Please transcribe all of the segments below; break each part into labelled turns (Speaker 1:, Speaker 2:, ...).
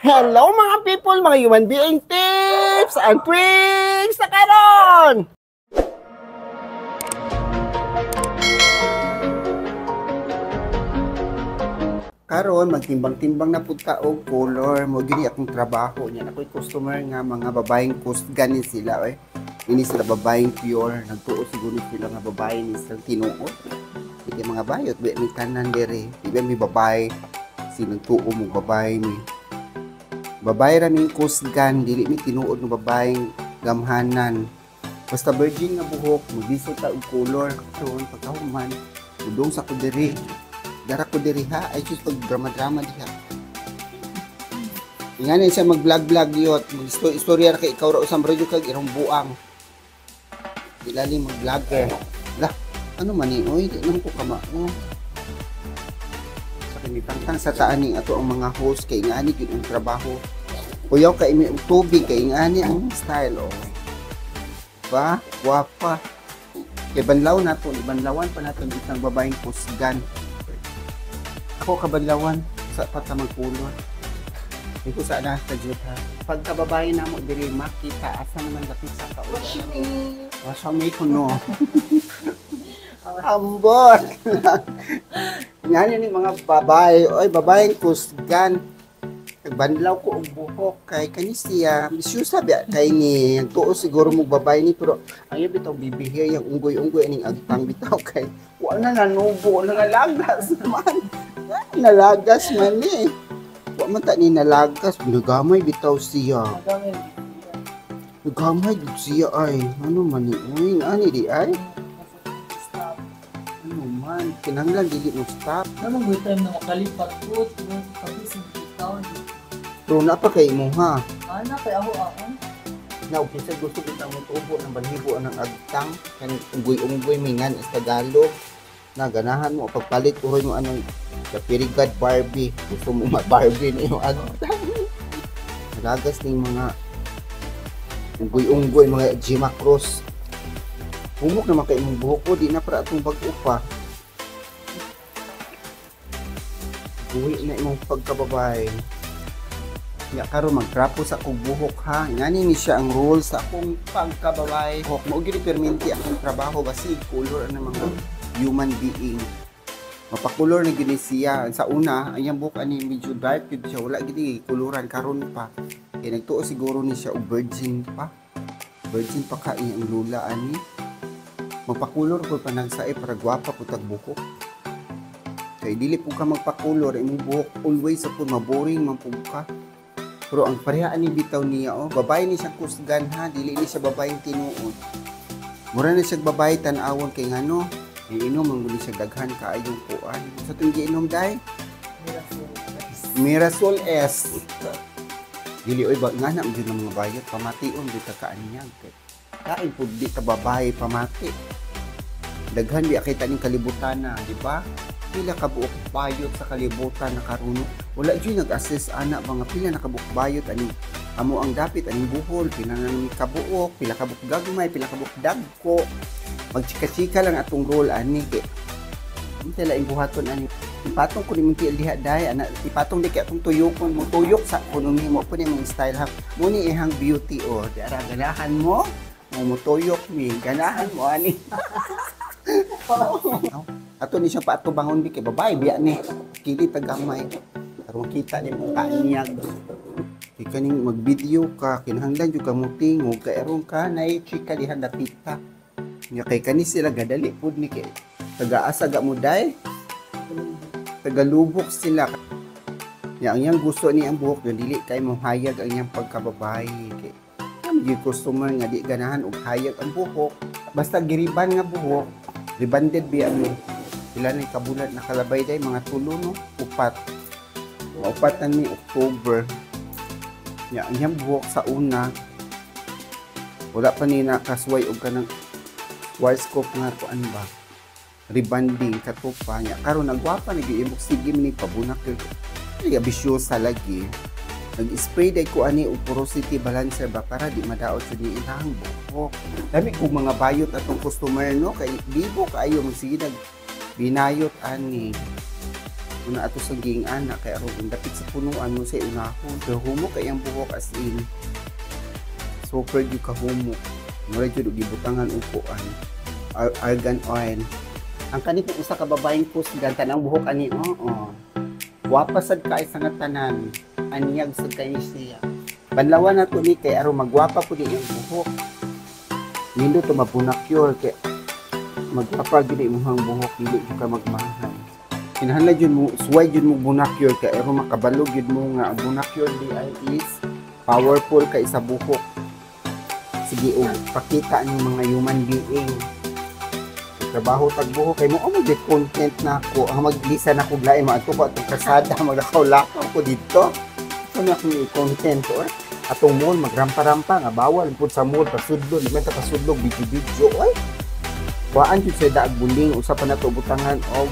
Speaker 1: Hello mga people, mga human being tips and tricks na karon! Karon magtimbang-timbang na pud ta og color mo gini akong trabaho niya. Ako'y customer nga mga babaeng kusgan ni sila oy. Ini sila babaeng pure, nagtuo siguro sila nga babae ni sila tinuod. Hindi mga bayot bi ni tanan dere. Di ba may babae si nagtuo mo babae ni. Babae ra ming kusgan, dili mi tinuod nga babaeng gamhanan. Basta virgin nga buhok, mogisod ta og color. Karon pagkahuman, mudong sa ko diri. Dara ko diri ha, ay sus pag drama-drama diha. Ingani siya mag-vlog-vlog yot, mag-istorya ra kay ikaw ra usam radyo kag irong buang. Di lali mag-vlogger. Lah, ano man ni oy, di naman ko kamao. Sa kinitangtang sa taan ni ato ang mga host kay ingani gyud ang trabaho. Kuyaw kay mi og tubig kay ingani ang style oh. Ba, gwapa. Kay banlaw nato, ibanlawan pa nato isang babaeng kusgan. Ako kabanlawan sa patamang kulor. Hindi ko sana sa jud ha. Pagkababae na mo diri makita asa naman dapit sa kaula. Wash me kuno. Ambot. Ngani ni mga babae, oy babaeng kusgan. Nagbanlaw ko og buhok kay kani siya. Misyusa ba kay ni tuo siguro mo babae ni pero ang iya bitaw bibihiya yang unggoy-unggoy aning agtang bitaw kay wa na nanubo na nalagas man. Nalagas man ni. Wa man ta ni nalagas, nagamay bitaw siya. Nagamay gud siya ay. Ano man ni? Uy, ani di ay? Ano man? Kinahanglan dili mo stop.
Speaker 2: Ano mo time na makalipat ko, tapos ikaw.
Speaker 1: Pero na pa kay mo ha.
Speaker 2: Ana kay ako ako.
Speaker 1: Na kinsa gusto kita mo tubo ng balhibo ang agtang kan unggoy-unggoy mingan sa Tagalog. Na ganahan mo pagpalit uroy mo anong Kapirigad Barbie. Gusto mo ma-Barbie na yung agtang. Nalagas ning mga unggoy-unggoy, mga Jima Cross. Humok naman kay imong buhok ko, di na para atong bag-o pa. Buhi na imong pagkababay. Ya karon magtrapo sa akong buhok ha. Ngani ni siya ang rule sa akong pagkababay. Buhok mo gid perminti akong trabaho basi color ang mga human being. Mapakulor na gid siya. Sa una, ang iyang buhok ani medyo dark gid siya, wala gid kuluran karon pa. Kay nagtuo siguro ni siya og virgin pa. Virgin pa ka iyang lula ani. Magpakulor ko pa nagsae para gwapa pud tag buhok. Kay dili pud ka magpakulor imong buhok always sa pud maboring man pud ka. Pero ang pareha ani bitaw niya oh, babae ni siya kusgan ha, dili ni siya babaeng tinuod. Mura na siya babae tan-awon kay ngano, iinom man gud siya daghan kaayong kuan. Sa tong giinom dai? Mirasol S. Dili oy ba ngana gyud ng mga bayot pamation di ta kaanyag kay kain pud di ta babae pamati. Daghan di kita ning kalibutan na, di ba? Pila ka buok bayot sa kalibutan na karuno. Wala jud nag-assess ana mga pila na kabuok bayot ani amo ang dapit aning buhol, pila na nami kabuok, pila ka buok gagmay, pila ka buok dagko. Magchika-chika lang atong role ani kay unsa laing buhaton ani. Ipatong ko nimong tiil diha dai ana, ipatong di kay atong tuyokon mo tuyok sa kuno nimo po ni mong style ha. Mo ni ihang beauty o di ara ganahan mo mo mutuyok mi ganahan mo ani. Ato ni siya paatubangon bi kay babae biya ni kili tagamay aron makita ni mo kaanyag. Kay kaning mag-video ka kinahanglan jud ka mo tingog kay aron ka nay chika diha dapita. Nya kay kani sila gadali pud ni kay taga-asa ga mo dai tagalubok sila. Nya ang iyang gusto ni ang buhok yun, dili kay mo hayag ang iyang pagkababae kay kami customer nga di ganahan og hayag ang buhok basta giriban nga buhok rebanded biya mo. Pila ni kabulan nakalabay day mga tulo no, upat. Upat na ni October. Nya ang iyang buhok sa una wala pa ni nakasway og kanang wire scope nga kuan ba. Rebanding kato pa nya karon nagwapa ni giimok sige ni pabunak gyud. Ay ambisyosa lagi. Nag-spray day ko ani og porosity balancer ba para di madaot jud ni ilahang buhok. Dami kog mga bayot atong customer no kay bibo kaayo magsige nag binayot ani. Una ato sa ging ana kay aron dapit sa punuan mo sa unahon. Pero humok kay ang buhok, as in super gyud kahumok. Mura jud og gibutangan og kuan, argan oil. Ang kani kung usa ka babaeng kusgan, tanang buhok ani, oo. Gwapa sad kay sa nga tanan. Anyag sad kay siya. Banlawan na to ni kay aron magwapa pud iyang buhok. Nindo to mabunakyol kay magwapa gyud imong buhok, dili jud ka magmahay. Kinahanglan jud mo suway jud mo bunakyol kay aron makabalo jud mo nga ang bunakyol di ay is powerful kay sa buhok. Sige og pakita ning mga human being. Trabaho tag buhok kay mo oh, mag content na ako. Ang maglisa na ko lain maadto ko atong kasada, maglakaw-lakaw ko dito. Ito na akong i-content or atong mall magrampa-rampa nga bawal pud sa mall pasudlo, di man ta pasudlo video-video oy. Kuhaan jud sa daag buling usa pa nato butangan og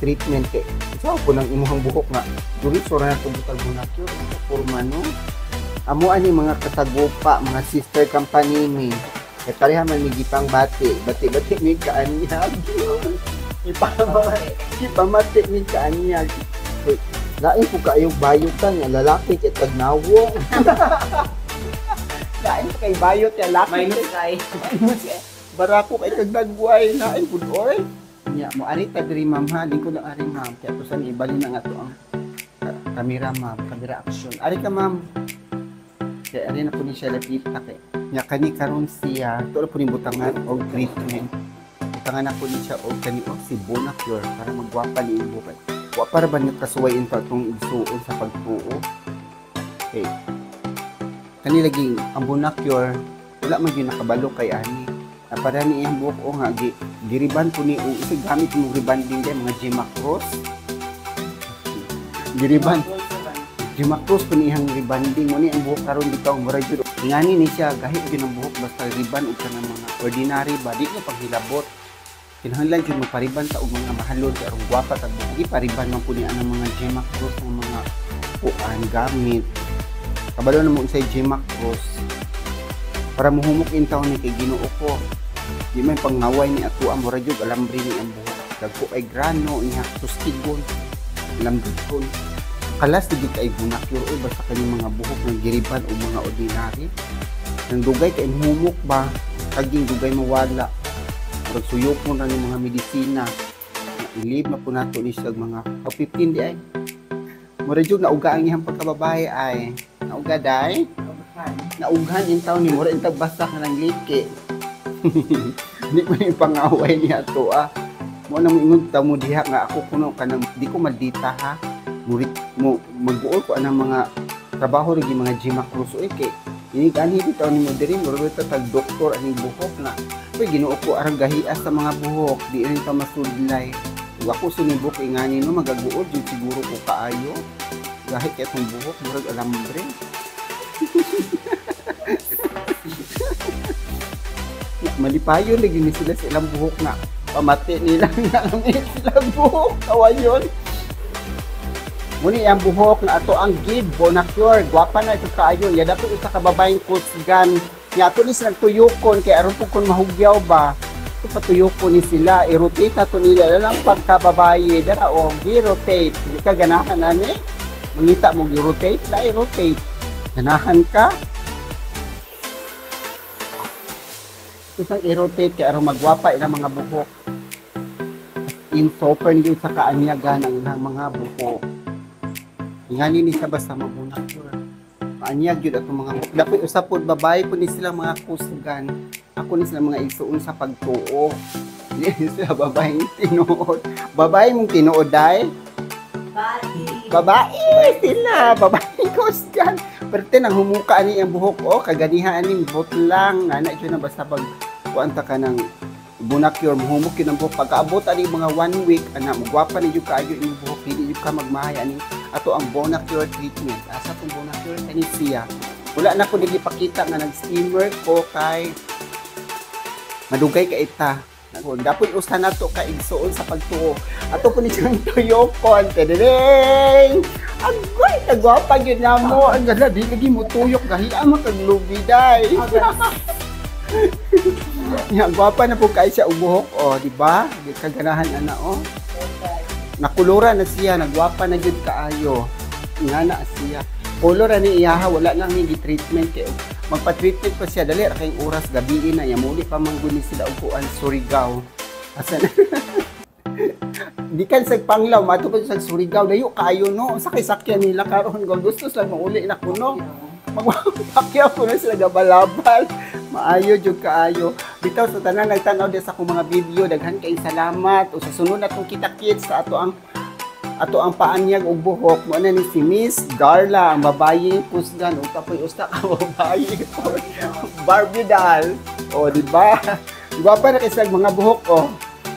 Speaker 1: treatment kay usa po nang imuhang buhok nga diretso ra nato butang bunakyur porma no. Amo ani mga kasagupa, mga sister company mi. Kay pareha man mi gipang bati, bati-bati mi kaanyag. Ipamati mi kaanyag. Kay lain po kaayo bayot ta nga lalaki kay tagnawong. Lain po kay bayot ya lalaki.
Speaker 2: Minus kay.
Speaker 1: Minus eh. Barako kay kag dagway, lain pud oy. Nya mo ari ta diri, ma'am, ha, di ko lang ari, ma'am. Kaya to san ibalin na nga to ang camera, ma'am, camera action. Ari ka, ma'am. Kaya ari na po ni siya lapita kay. Nya kani karon siya, to po ni butangan og treatment. Butangan na po ni siya og kani og si Bonacure para magwapa ni imong buhok. Wa para ba niyo kasuwayin pa itong igsuon sa pagtuo? Okay. Kani lagi ang Bonacure, wala man gyud nakabalo kay ani. Para ni iyang buhok o nga giriban po ni og isa gamit mo rebanding day mga Gemacross. Giriban Gemacross po ni iyang rebanding mo ni ang buhok karon bitaw mura jud. Ingani ni siya gahi gyud ang buhok basta riban og kanang mga ordinary ba, di na paghilabot. Kinahanglan jud mo pariban ta og mga mahalon kay aron gwapa tag buhok. Ipariban man po ni ang mga Gemacross ng mga kuan gamit. Kabalo na mo unsay Gemacross para muhumok in taon ni kay Ginoo ko. Di man pangaway ni ato ang mura jud alambre ni ang buhok. Dagko ay grano niya tustigon. Lambiton. Kalas di kay bunakyur oy basta kani mga buhok ng giriban o mga ordinary. Nang dugay kay muhumok ba, kaging dugay mawala. Murag suyok mo na ni mga medisina. Ilib na po nato ni siya mga 15 di ay. Mura jud nauga ang iyang pagkababae ay. Nauga day. Naughan in taon ni mura intag basta ka ng liki. Hindi ko ni pangaway niya to ah. Mo na mo ingon ta mo diha nga ako kuno kanang di ko maldita ha. Murit mo magbuol ko anang mga trabaho rin mga Gemacross oy kay inig ani bitaw ni mo diri mura ta tag doktor aning buhok na. Uy, Ginoo ko, arang gahias sa mga buhok di rin ta masudlay. Ug ako sunibok ingani no magaguol jud siguro ko kaayo. Gahi kay atong buhok murag alambre. Malipayon lagi ni sila sa ilang buhok na pamati nila nga lang sila buhok kawayon. Muni ang buhok na ato ang give Bonacure, gwapa na ito kaayo. Ya dapat usa ka babaeng kusgan. Ya ato ni silang tuyokon kay aron pud kun mahugyaw ba. Ito patuyokon ni sila, i-rotate ato nila lang pagkababaye dara o gi-rotate. Di ka ganahan ani? Mangita mo gi-rotate, la i-rotate. Ganahan ka? Isang i-rotate kay aron magwapa ilang mga buhok. In sopen gyud sa kaanyagan ang ilang mga buhok. Ingani ni siya basta mabunak yun. Maanyag yun atong mga buhok. Dapat usap po, babae po ni sila mga kusgan. Ako ni sila mga igsuon sa pagtuo. Hindi sila babaeng tinuod. Babae mong tinuod, day?
Speaker 2: Babae.
Speaker 1: Babae sila. Babae kusgan. Pero tinang humuka ani ang buhok. O, kaganihan ani, butlang. Nana, yun na basta pag kuanta ka ng bunakyur, muhumok yun ang buhok. Pagkaabot ani mga 1 week, ana, magwapa ni yun kaayo inyong buhok. Hindi yun ka magmahay ani. Ato ang Bonacure treatment. Asa tong Bonacure kani siya. Wala na ko nagipakita nga nag-steamer ko kay madugay ka ita. Dapat usa na to ka igsuon sa pagtuo. Ato po ni siyang tuyokon. Tadadeng! Agoy, kagwapa gyud na mo. Ang gala, di lagi mo tuyok. Gahiya mo kag lubi, day. Ya, gwapa na po kay siya ubuhok, oh, di ba? Di kaganahan ana, oh. Nakulura na siya, nagwapa na gyud kaayo. Nga na siya. Color ni iyaha, wala lang ni treatment kay magpa-treatment pa siya, dali ra kayong oras, gabi na ya, muli pa man gud ni sila og kuan, Surigao. Asa na? Gikan sa Panglao, mato pa sa Surigao, dayo kaayo, no? Sa kay sakyan nila karon, kung gusto sila mauli na kuno. Magpakyaw ko na sila gabalabal. Maayo jud kaayo. Bitaw sa tanan nagtan-aw di sa akong mga video, daghan kayong salamat. O sa sunod na tong kita-kits sa ato ang paanyag og buhok mo na ni si Miss Darla, ang babaye kusgan ug kapoy usta ka babaye, Barbie doll. O, di ba? Gwapa na kay sa mga buhok, oh.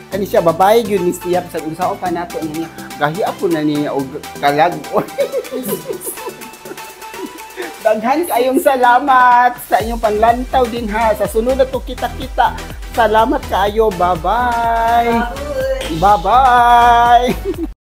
Speaker 1: Kani siya, babae gyud ni siya, sa unsaon pa nato niya. Gahi po na niya og kalag. Daghan kayong salamat sa inyong panlantaw din ha. Sa sunod na to kita-kita. Salamat kaayo. Bye-bye. Bye-bye.